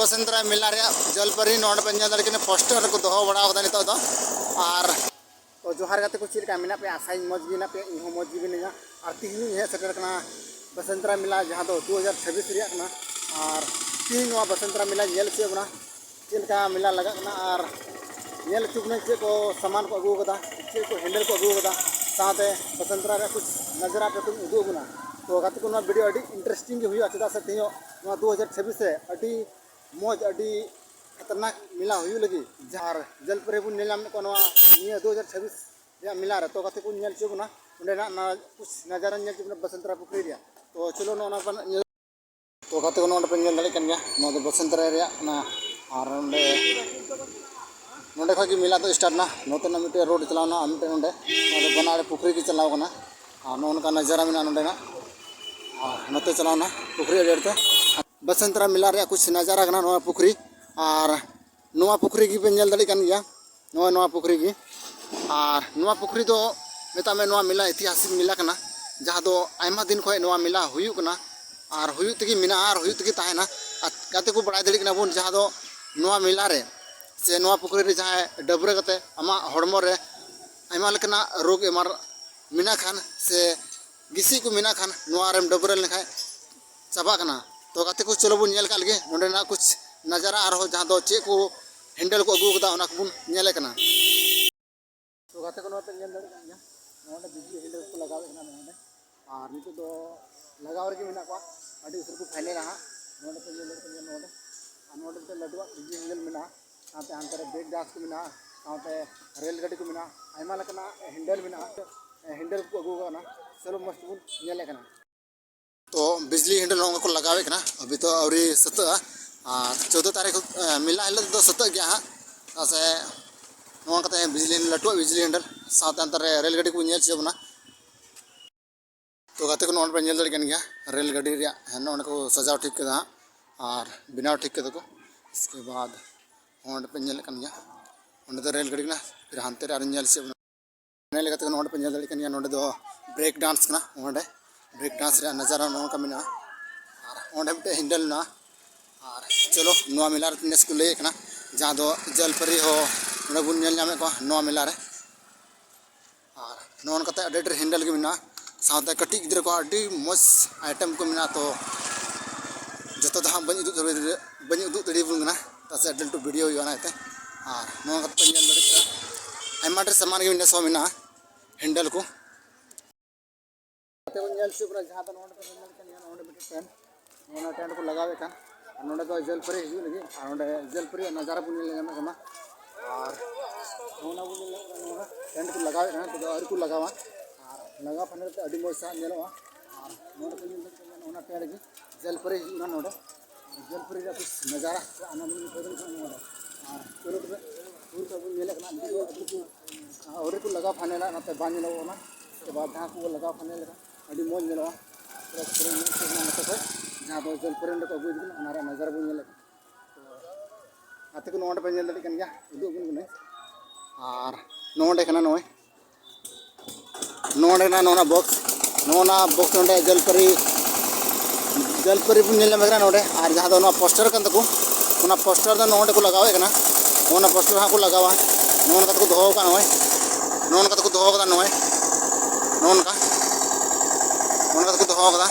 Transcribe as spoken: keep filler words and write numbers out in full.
ᱵᱚᱥᱚᱱᱛᱨᱟ ᱢᱮᱞᱟ ᱨᱮᱭᱟᱜ ᱡᱚᱞᱯᱟᱨᱤ ᱱᱚᱰᱮ ᱯᱮ ᱧᱮᱞ ᱫᱟᱲᱮᱭᱟᱜ ᱠᱟᱱᱟ, ᱯᱳᱥᱴᱟᱨ ᱨᱮᱠᱚ ᱫᱚᱦᱚ ᱵᱟᱲᱟ ᱟᱠᱟᱫᱟ ᱱᱤᱛᱚᱜ ᱫᱚ᱾ ᱟᱨ ᱛᱚ ᱡᱚᱦᱟᱨ ᱜᱟᱛᱮ ᱠᱚ, ᱪᱮᱫ ᱞᱮᱠᱟ ᱢᱮᱱᱟᱜ ᱯᱮᱭᱟ? ᱟᱥᱟᱧ ᱢᱚᱡᱽ ᱜᱮ ᱢᱮᱱᱟᱜ ᱯᱮᱭᱟ, ᱤᱧ ᱦᱚᱸ ᱢᱚᱡᱽ ᱜᱮ ᱢᱤᱱᱟᱹᱧᱟ᱾ ᱟᱨ ᱛᱤᱦᱤᱧ ᱤᱧ ᱦᱮᱡ ᱥᱮᱴᱮᱨ ᱠᱟᱱᱟ ᱵᱚᱥᱚᱱᱛᱨᱟ ᱢᱮᱞᱟ, ᱡᱟᱦᱟᱸ ᱫᱚ ᱫᱩ ᱦᱟᱡᱟᱨ ᱪᱷᱟᱵᱵᱤᱥ ᱨᱮᱭᱟᱜ ᱠᱟᱱᱟ᱾ ᱟᱨ ᱛᱤᱦᱤᱧ ᱱᱚᱣᱟ ᱵᱚᱥᱚᱱᱛᱨᱟ ᱢᱮᱞᱟᱧ ᱧᱮᱞ ᱦᱚᱪᱚᱭᱮᱫ ᱵᱚᱱᱟ, ᱪᱮᱫ ᱞᱮᱠᱟ ᱢᱮᱞᱟ ᱞᱟᱜᱟᱜ ᱠᱟᱱᱟ᱾ ᱟᱨ ᱧᱮᱞ ᱦᱚᱪᱚ ᱵᱚᱱᱟᱧ ᱪᱮᱫ ᱠᱚ ᱥᱟᱢᱟᱱ ᱠᱚ ᱟᱹᱜᱩ ᱟᱠᱟᱫᱟ, ᱪᱮᱫ ᱠᱚ ᱦᱮᱱᱰᱮᱞ ᱠᱚ ᱟᱹᱜᱩ ᱟᱠᱟᱫᱟ, ᱥᱟᱶᱛᱮ ᱵᱚᱥᱚᱱᱛᱨᱟ ᱨᱮᱭᱟᱜ ᱠᱩᱪ ᱱᱟᱡᱟᱨᱟ ᱟᱯᱮ ᱠᱚᱧ ᱩᱫᱩᱜ ᱟᱵᱚᱱᱟ᱾ ᱛᱚ ᱜᱟᱛᱮ ᱠᱚ, ᱱᱚᱣᱟ ᱵᱷᱤᱰᱤᱭᱳ ᱟᱹᱰᱤ ᱤᱱᱴᱟᱨᱮᱥᱴᱤᱝ ᱜᱮ ᱦᱩᱭᱩᱜᱼᱟ, ᱪᱮᱫᱟᱜ ᱥᱮ ᱛᱮᱦᱮᱧ ᱱᱚᱣᱟ ᱫᱩ ᱦᱟᱡᱟᱨ ᱪᱷᱟᱵᱵᱤᱥ ᱨᱮ ᱟᱹᱰᱤ ᱢᱚᱡᱽ, ᱟᱹᱰᱤ ᱠᱷᱟᱛᱟᱨᱱᱟᱠ ᱢᱮᱞᱟ ᱦᱩᱭᱩᱜ ᱞᱟᱹᱜᱤᱫ᱾ ᱟᱨ ᱡᱚᱞᱯᱟᱭᱜᱩᱲᱤ ᱵᱚᱱ ᱧᱮᱞ ᱧᱟᱢ ᱠᱚᱣᱟ ᱱᱚᱣᱟ ᱱᱤᱭᱟᱹ ᱫᱩ ᱦᱟᱡᱟᱨ ᱪᱷᱟᱵᱵᱤᱥ ᱨᱮᱭᱟᱜ ᱢᱮᱞᱟ ᱨᱮ᱾ ᱛᱚ ᱜᱟᱛᱮ ᱠᱚᱧ ᱧᱮᱞ ᱦᱚᱪᱚ ᱵᱚᱱᱟ, ᱚᱸᱰᱮᱱᱟᱜ ᱱᱟ-, ᱠᱩᱪ ᱱᱟᱡᱟᱨᱟᱧ ᱧᱮᱞ ᱦᱚᱪᱚ ᱵᱚᱱᱟ ᱵᱚᱥᱚᱱᱛᱨᱟ ᱯᱩᱠᱷᱨᱤ ᱨᱮᱭᱟᱜ᱾ ᱛᱚ ᱪᱚᱞᱚ, ᱱᱚᱜᱼᱚ ᱱᱚᱣᱟ ᱧᱮᱞ᱾ ᱛᱚ ᱜᱟᱛᱮ ᱠᱚ, ᱱᱚᱰᱮ ᱯᱮ ᱧᱮᱞ ᱫᱟᱲᱮᱭᱟᱜ ᱠᱟᱱ ᱜᱮᱭᱟ, ᱱᱚᱣᱟ ᱫᱚ ᱵᱚᱥᱚᱱᱛᱨᱟ ᱨᱮᱭᱟᱜ ᱠᱟᱱᱟ᱾ ᱟᱨ ᱱᱚᱰᱮ, ᱱᱚᱰᱮ ᱠᱷᱚᱱ ᱜᱮ ᱢᱮᱞᱟ ᱫᱚ ᱥᱴᱟᱨᱴ ᱮᱱᱟ᱾ ᱱᱚᱛᱮᱱᱟᱜ ᱢᱤᱫᱴᱮᱱ ᱨᱳᱰ ᱪᱟᱞᱟᱣ ᱮᱱᱟ, ᱟᱨ ᱢᱤᱫᱴᱮᱱ ᱱᱚᱰᱮ, ᱱᱚᱣᱟ ᱫᱚ ᱵᱟᱱᱟᱨ ᱯᱩᱠᱷᱨᱤ ᱜᱮ ᱪᱟᱞᱟᱣ ᱠᱟᱱᱟ᱾ ᱟᱨ ᱱᱚᱜᱼᱚ ᱱᱚᱝᱠᱟ ᱱᱟᱡᱟᱨᱟ ᱢᱮᱱᱟᱜᱼᱟ ᱱᱚᱰᱮᱱᱟᱜ᱾ ᱟᱨ ᱱᱚᱛᱮ ᱪᱟᱞᱟᱣ ᱮᱱᱟ ᱯᱩᱠᱷᱨᱤ ᱟᱲᱮ ᱟᱲᱮ ᱛᱮ᱾ ᱵᱚᱥᱚᱱᱛᱨᱟ ᱢᱮᱞᱟ ᱨᱮᱭᱟᱜ ᱠᱩᱪ ᱱᱟᱡᱟᱨᱟ ᱠᱟᱱᱟ ᱱᱚᱣᱟ ᱯᱩᱠᱷᱨᱤ᱾ ᱟᱨ ᱱᱚᱣᱟ ᱯᱩᱠᱷᱨᱤ ᱜᱮᱯᱮ ᱧᱮᱞ ᱫᱟᱲᱮᱭᱟᱜ ᱠᱟᱱ ᱜᱮᱭᱟ, ᱱᱚᱜᱼᱚᱭ ᱱᱚᱣᱟ ᱯᱩᱠᱷᱨᱤ ᱜᱮ᱾ ᱟᱨ ᱱᱚᱣᱟ ᱯᱩᱠᱷᱨᱤ ᱫᱚ ᱢᱮᱛᱟᱜ ᱢᱮ, ᱱᱚᱣᱟ ᱢᱮᱞᱟ ᱤᱛᱤᱦᱟᱥᱤᱠ ᱢᱮᱞᱟ ᱠᱟᱱᱟ, ᱡᱟᱦᱟᱸ ᱫᱚ ᱟᱭᱢᱟ ᱫᱤᱱ ᱠᱷᱚᱱ ᱱᱚᱣᱟ ᱢᱮᱞᱟ ᱦᱩᱭᱩᱜ ᱠᱟᱱᱟ, ᱟᱨ ᱦᱩᱭᱩᱜ ᱛᱮᱜᱮ ᱢᱮᱱᱟᱜᱼᱟ, ᱟᱨ ᱦᱩᱭᱩᱜ ᱛᱮᱜᱮ ᱛᱟᱦᱮᱱᱟ᱾ ᱟᱨ ᱜᱟᱛᱮ ᱠᱚ, ᱵᱟᱲᱟᱭ ᱫᱟᱲᱮᱭᱟᱜ ᱠᱟᱱᱟ ᱵᱚᱱ, ᱡᱟᱦᱟᱸ ᱫᱚ ᱱᱚᱣᱟ ᱢᱮᱞᱟ ᱨᱮ ᱥᱮ ᱱᱚᱣᱟ ᱯᱩᱠᱷᱨᱤ ᱨᱮ ᱡᱟᱦᱟᱸᱭ ᱰᱟᱹᱵᱽᱨᱟᱹ ᱠᱟᱛᱮ ᱟᱢᱟᱜ ᱦᱚᱲᱢᱚ ᱨᱮ ᱟᱭᱢᱟ ᱞᱮᱠᱟᱱᱟᱜ ᱨᱳᱜᱽ ᱮᱢᱟᱨ ᱢᱮᱱᱟᱜ ᱠᱷᱟᱱ ᱥᱮ ᱜᱤᱥᱤ ᱠᱚ ᱢᱮᱱᱟᱜ ᱠᱷᱟᱱ, ᱱᱚᱣᱟ ᱨᱮᱢ ᱰᱟᱹᱵᱽᱨᱟᱹ ᱞᱮᱱᱠᱷᱟᱱ ᱪᱟᱵᱟᱜ ᱠᱟᱱᱟ᱾ ᱛᱚ ᱜᱟᱛᱮ ᱠᱚ, ᱪᱚᱞᱚ ᱵᱚᱱ ᱧᱮᱞ ᱠᱟᱜ ᱞᱮᱜᱮ ᱱᱚᱸᱰᱮᱱᱟᱜ ᱠᱩᱪ ᱱᱟᱡᱟᱨᱟ, ᱟᱨᱦᱚᱸ ᱡᱟᱦᱟᱸ ᱫᱚ ᱪᱮᱫ ᱠᱚ ᱦᱮᱱᱰᱮᱞ ᱠᱚ ᱟᱹᱜᱩ ᱟᱠᱟᱫᱟ, ᱚᱱᱟ ᱠᱚᱵᱚᱱ ᱧᱮᱞᱮ ᱠᱟᱱᱟ᱾ ᱛᱚ ᱜᱟᱛᱮ ᱠᱚ, ᱱᱚᱣᱟ ᱯᱮ ᱧᱮᱞ ᱫᱟᱲᱮᱭᱟᱜ ᱠᱟᱱ ᱜᱮᱭᱟ, ᱱᱚᱰᱮ ᱵᱤᱡᱽᱞᱤ ᱦᱮᱱᱰᱮᱞ ᱠᱚ ᱞᱟᱜᱟᱣᱮᱫ ᱠᱟᱱᱟ ᱱᱚᱰᱮ᱾ ᱟᱨ ᱱᱤᱛᱚᱜ ᱫᱚ ᱞᱟᱜᱟᱣ ᱨᱮᱜᱮ ᱢᱮᱱᱟᱜ ᱠᱚᱣᱟ, ᱟᱹᱰᱤ ᱩᱥᱟᱹᱨᱟ ᱠᱚ ᱯᱷᱟᱭᱱᱮᱞᱟ ᱦᱟᱸᱜ᱾ ᱱᱚᱰᱮ ᱯᱮ ᱧᱮᱞ ᱫᱟᱲᱮᱭᱟᱜ ᱠᱟᱱ ᱜᱮᱭᱟ, ᱱᱚᱰᱮ, ᱟᱨ ᱱᱚᱰᱮ ᱢᱤᱫᱴᱮᱱ ᱞᱟᱹᱴᱩᱣᱟᱜ ᱵᱤᱡᱽᱞᱤ ᱦᱮᱱᱰᱮᱞ ᱢᱮᱱᱟᱜᱼᱟ, ᱥᱟᱶᱛᱮ ᱦᱟᱱᱛᱮ ᱨᱮ ᱵᱨᱮᱠ ᱰᱟᱱᱥ ᱠᱚ ᱢᱮᱱᱟᱜᱼᱟ, ᱥᱟᱶᱛᱮ ᱨᱮᱞ ᱜᱟᱹᱰᱤ ᱠᱚ ᱢᱮᱱᱟᱜᱼᱟ, ᱟᱭᱢᱟ ᱞᱮᱠᱟᱱᱟᱜ ᱦᱮᱱᱰᱮᱞ ᱢᱮᱱᱟᱜᱼᱟ, ᱦᱮᱱᱰᱮᱞ ᱠᱚ ᱟᱹᱜᱩ ᱟᱠᱟᱫᱟ᱾ ᱪᱚᱞᱚ, ᱢᱚᱡᱽ ᱛᱮᱵᱚᱱ ᱧᱮᱞᱮᱫ ᱠᱟᱱᱟ᱾ ᱛᱚ ᱵᱤᱡᱽᱞᱤ ᱦᱮᱱᱰᱮᱞ ᱱᱚᱜᱼᱚ ᱱᱚᱝᱠᱟ ᱠᱚ ᱞᱟᱜᱟᱣᱮᱫ ᱠᱟᱱᱟ, ᱟᱵᱷᱤ ᱛᱚ ᱟᱹᱣᱨᱤ ᱥᱟᱹᱛᱟᱹᱜᱼᱟ᱾ ᱟᱨ ᱪᱳᱫᱽᱫᱳ ᱛᱟᱹᱨᱤᱠᱷ, ᱮ, ᱢᱮᱞᱟ ᱦᱤᱞᱳᱜ ᱫᱚ ᱥᱟᱹᱛᱟᱹᱜ ᱜᱮᱭᱟ ᱦᱟᱸᱜ᱾ ᱪᱮᱫᱟᱜ ᱥᱮ ᱱᱚᱣᱟ ᱠᱟᱛᱮ ᱵᱤᱡᱽᱞᱤ, ᱞᱟᱹᱴᱩᱣᱟᱜ ᱵᱤᱡᱽᱞᱤ ᱦᱮᱱᱰᱮᱞ ᱥᱟᱶᱛᱮ ᱚᱱᱛᱮ ᱨᱮ ᱨᱮᱞ ᱜᱟᱹᱰᱤ ᱠᱚ ᱧᱮᱞ ᱦᱚᱪᱚ ᱵᱚᱱᱟ᱾ ᱛᱚ ᱜᱟᱛᱮ ᱠᱚ, ᱱᱚᱰᱮ ᱯᱮ ᱧᱮᱞ ᱫᱟᱲᱮᱭᱟᱜ ᱠᱟᱱ ᱜᱮᱭᱟ, ᱨᱮᱞ ᱜᱟᱹᱰᱤ ᱨᱮᱭᱟᱜ ᱦᱮᱸ, ᱱᱚᱜᱼᱚ ᱱᱚᱸᱰᱮ ᱠᱚ ᱥᱟᱡᱟᱣ ᱴᱷᱤᱠ ᱠᱟᱫᱟ ᱦᱟᱸᱜ ᱟᱨ ᱵᱮᱱᱟᱣ ᱴᱷᱤᱠ ᱠᱟᱫᱟ ᱠᱚ᱾ ᱤᱥᱠᱮ ᱵᱟᱫ ᱱᱚᱰᱮ ᱯᱮ ᱧᱮᱞᱮᱫ ᱠᱟᱱ ᱜᱮᱭᱟ, ᱚᱸᱰᱮ ᱫᱚ ᱨᱮᱞ ᱜᱟᱹᱰᱤ ᱠᱟᱱᱟ᱾ ᱯᱷᱤᱨ ᱦᱟᱱᱛᱮ ᱨᱮ ᱟᱨᱚ ᱧᱮᱞ ᱦᱚᱪᱚᱭᱮᱫ ᱵᱚᱱᱟ᱾ ᱚᱱᱟ ᱞᱮᱠᱟᱛᱮ ᱱᱚᱰᱮ ᱯᱮ ᱧᱮᱞ ᱫᱟᱲᱮᱭᱟᱜ ᱠᱟᱱ ᱜᱮᱭᱟ, ᱱᱚᱰᱮ ᱫᱚ ᱵᱨᱮᱠ ᱰᱟᱱᱥ ᱠᱟᱱᱟ᱾ ᱱᱚᱰᱮ ᱵᱨᱮᱠ ᱰᱟᱱᱥ ᱨᱮᱭᱟᱜ ᱱᱟᱡᱟᱨᱟ ᱱᱚᱜᱼᱚ ᱱᱚᱝᱠᱟ ᱢᱮᱱᱟᱜᱼᱟ᱾ ᱟᱨ ᱚᱸᱰᱮ ᱢᱤᱫᱴᱮᱱ ᱦᱮᱱᱰᱮᱞ ᱢᱮᱱᱟᱜᱼᱟ, ᱟᱨ ᱪᱚᱞᱚ, ᱱᱚᱣᱟ ᱢᱮᱞᱟ ᱨᱮ ᱱᱮᱥ ᱠᱚ ᱞᱟᱹᱭᱮᱫ ᱠᱟᱱᱟ, ᱡᱟᱦᱟᱸ ᱫᱚ ᱡᱚᱞᱯᱟᱹᱨᱤ ᱦᱚᱸ ᱱᱚᱰᱮ ᱵᱚᱱ ᱧᱮᱞ ᱧᱟᱢᱮᱫ ᱠᱚᱣᱟ ᱱᱚᱣᱟ ᱢᱮᱞᱟ ᱨᱮ᱾ ᱟᱨ ᱱᱚᱜᱼᱚ ᱱᱚᱝᱠᱟᱛᱮ ᱟᱹᱰᱤ ᱰᱷᱮᱨ ᱦᱮᱱᱰᱮᱞ ᱜᱮ ᱢᱮᱱᱟᱜᱼᱟ, ᱥᱟᱶᱛᱮ ᱠᱟᱹᱴᱤᱡ ᱜᱤᱫᱽᱨᱟᱹ ᱠᱚᱣᱟᱜ ᱟᱹᱰᱤ ᱢᱚᱡᱽ ᱟᱭᱴᱮᱢ ᱠᱚ ᱢᱮᱱᱟᱜᱼᱟ᱾ ᱛᱚ ᱡᱚᱛᱚ ᱫᱚ ᱦᱟᱸᱜ ᱵᱟᱹᱧ ᱩᱫᱩᱜ ᱫᱟᱲᱮ-, ᱵᱟᱹᱧ ᱩᱫᱩᱜ ᱫᱟᱲᱮᱭᱟᱵᱚᱱ ᱠᱟᱱᱟ, ᱪᱮᱫᱟᱜ ᱥᱮ ᱟᱹᱰᱤ ᱞᱟᱹᱴᱩ ᱵᱷᱤᱰᱤᱭᱳ ᱦᱩᱭᱩᱜᱼᱟ ᱚᱱᱟᱛᱮ᱾ ᱟᱨ ᱱᱚᱣᱟ ᱠᱟᱛᱮ ᱯᱮ ᱧᱮᱞ ᱫᱟᱲᱮᱭᱟᱜᱼᱟ, ᱟᱭᱢᱟ ᱰᱷᱮᱨ ᱥᱟᱢᱟᱱ ᱜᱮ ᱱᱮᱥ ᱦᱚᱸ ᱢᱮᱱᱟᱜᱼᱟ, ᱦᱮᱱᱰᱮᱞ ᱠᱚ᱾ ᱠᱟᱛᱮ ᱵᱚᱱ ᱧᱮᱞ ᱦᱚᱪᱚ ᱠᱟᱱᱟ, ᱡᱟᱦᱟᱸ ᱫᱚ ᱱᱚᱰᱮ ᱵᱚᱱ ᱧᱮᱞ ᱠᱟᱱ ᱜᱮᱭᱟ, ᱱᱚᱰᱮ ᱢᱤᱫᱴᱮᱱ ᱴᱮᱱᱴ, ᱚᱱᱟ ᱴᱮᱱᱴ ᱠᱚ ᱞᱟᱜᱟᱣᱮᱫ ᱠᱟᱱ, ᱟᱨ ᱱᱚᱰᱮ ᱫᱚ ᱡᱚᱞᱯᱟᱹᱨᱤ ᱦᱤᱡᱩᱜ ᱞᱟᱹᱜᱤᱫ, ᱟᱨ ᱱᱚᱰᱮ ᱡᱚᱞᱯᱟᱹᱨᱤ ᱨᱮᱭᱟᱜ ᱱᱟᱡᱟᱨᱟ ᱵᱚᱱ ᱧᱮᱞ ᱧᱟᱢᱮᱫ ᱠᱟᱱᱟ᱾ ᱟᱨ ᱚᱱᱟ ᱵᱚᱱ ᱧᱮᱞ ᱧᱟᱢᱮᱫ ᱠᱟᱱᱟ, ᱱᱚᱰᱮ ᱴᱮᱱᱴ ᱠᱚ ᱞᱟᱜᱟᱣᱮᱫ ᱠᱟᱱᱟ, ᱱᱤᱛᱚᱜ ᱫᱚ ᱟᱹᱣᱨᱤ ᱠᱚ ᱞᱟᱜᱟᱣᱟ᱾ ᱟᱨ ᱞᱟᱜᱟᱣ ᱯᱷᱟᱭᱱᱮᱞ ᱠᱟᱛᱮ ᱟᱹᱰᱤ ᱢᱚᱡᱽ ᱥᱟᱦᱟᱜ ᱧᱮᱞᱚᱜᱼᱟ᱾ ᱟᱨ ᱱᱚᱰᱮ ᱠᱚ ᱧᱮᱞ ᱧᱟᱢᱮᱫ ᱠᱟᱱᱟ, ᱚᱱᱟ ᱴᱮᱱᱴ ᱜᱮ ᱡᱚᱞᱯᱟᱹᱨᱤ ᱦᱤᱡᱩᱜ ᱠᱟᱱᱟ ᱱᱚᱰᱮ᱾ ᱟᱨ ᱡᱚᱞᱯᱟᱹᱨᱤ ᱨᱮᱭᱟᱜ ᱠᱩᱪ ᱱᱟᱡᱟᱨᱟ ᱥᱮ ᱟᱱᱚᱱᱫ ᱵᱚᱱ ᱟᱹᱭᱠᱟᱹᱣ ᱫᱟᱲᱮᱭᱟᱜ ᱠᱟᱱᱟ ᱱᱚᱰᱮ᱾ ᱟᱨ ᱪᱚᱞᱚ ᱛᱚᱵᱮ, ᱥᱩᱨ ᱠᱷᱚᱱ ᱵᱚᱱ ᱧᱮᱞᱮᱫ ᱠᱟᱱᱟ, ᱱᱤᱛᱚᱜ ᱫᱚ ᱟᱹᱣᱨᱤ ᱠᱚ, ᱟᱹᱣᱨᱤ ᱠᱚ ᱞᱟᱜᱟᱣ ᱯᱷᱟᱭᱱᱮᱞᱟ, ᱚᱱᱟᱛᱮ ᱵᱟᱝ ᱧᱮᱞᱚᱜᱚᱜ ᱠᱟᱱᱟ᱾ ᱩᱥᱠᱮ ᱵᱟᱫ ᱡᱟᱦᱟᱸ ᱠᱚ ᱞᱟᱜᱟᱣ ᱯᱷᱟᱭᱱᱮᱞ ᱞᱮᱠᱟ, ᱟᱹᱰᱤ ᱢᱚᱡᱽ ᱧᱮᱞᱚᱜᱼᱟ᱾ ᱯᱩᱨᱟᱹ ᱥᱮᱨᱮᱧ ᱮᱱᱮᱡ ᱥᱮᱨᱮᱧ ᱱᱚᱛᱮ ᱠᱷᱚᱡ ᱡᱟᱦᱟᱸ ᱫᱚ ᱡᱚᱞᱯᱟᱹᱨᱤ ᱚᱸᱰᱮ ᱠᱚ ᱟᱹᱜᱩᱭᱮᱫ ᱠᱟᱱᱟ, ᱚᱱᱟ ᱨᱮᱭᱟᱜ ᱱᱟᱡᱟᱨᱟ ᱵᱚᱱ ᱧᱮᱞᱮᱫ ᱠᱟᱱᱟ᱾ ᱛᱚ, ᱜᱟᱛᱮ ᱠᱚ, ᱱᱚᱰᱮ ᱯᱮ ᱧᱮᱞ ᱫᱟᱲᱮᱭᱟᱜ ᱠᱟᱱ ᱜᱮᱭᱟ, ᱩᱫᱩᱜ ᱟᱵᱚᱱ ᱠᱟᱹᱱᱟᱹᱧ᱾ ᱟᱨ ᱱᱚᱰᱮ ᱠᱟᱱᱟ ᱱᱚᱜᱼᱚᱭ, ᱱᱚᱰᱮ ᱠᱟᱱᱟ ᱱᱚᱜᱼᱚ ᱱᱟ ᱵᱚᱠᱥ, ᱱᱚᱜᱼᱚ ᱱᱟ ᱵᱚᱠᱥ ᱱᱚᱰᱮ ᱡᱚᱞᱯᱟᱹᱨᱤ, ᱡᱚᱞᱯᱟᱹᱨᱤ ᱵᱚᱱ ᱧᱮᱞ ᱧᱟᱢᱮ ᱠᱟᱱᱟ ᱱᱚᱰᱮ᱾ ᱟᱨ ᱡᱟᱦᱟᱸ ᱫᱚ ᱱᱚᱣᱟ ᱯᱳᱥᱴᱟᱨ ᱠᱟᱱ ᱛᱟᱠᱚ, ᱚᱱᱟ ᱯᱳᱥᱴᱟᱨ ᱫᱚ ᱱᱚᱰᱮ ᱠᱚ ᱞᱟᱜᱟᱣᱮᱫ ᱠᱟᱱᱟ, ᱚᱱᱟ ᱯᱳᱥᱴᱟᱨ ᱦᱟᱸᱜ ᱠᱚ ᱞᱟᱜᱟᱣᱟ, ᱱᱚᱜᱼᱚ ᱱᱚᱝᱠᱟ ᱛᱮᱠᱚ ᱫᱚᱦᱚ ᱟᱠᱟᱫ ᱱᱚᱜᱼᱚᱭ, ᱱᱚᱜᱼᱚ ᱱᱚᱝᱠᱟ ᱛᱮᱠᱚ ᱫᱚᱦᱚ ᱟᱠᱟᱫᱟ ᱱᱚᱜᱼᱚᱭ, ᱱᱚᱜᱼᱚ ᱱᱚᱝᱠᱟ, ᱱᱚᱜᱼᱚ ᱱᱚᱝᱠᱟ ᱛᱮᱠᱚ ᱫᱚᱦᱚ ᱟᱠᱟᱫᱟ᱾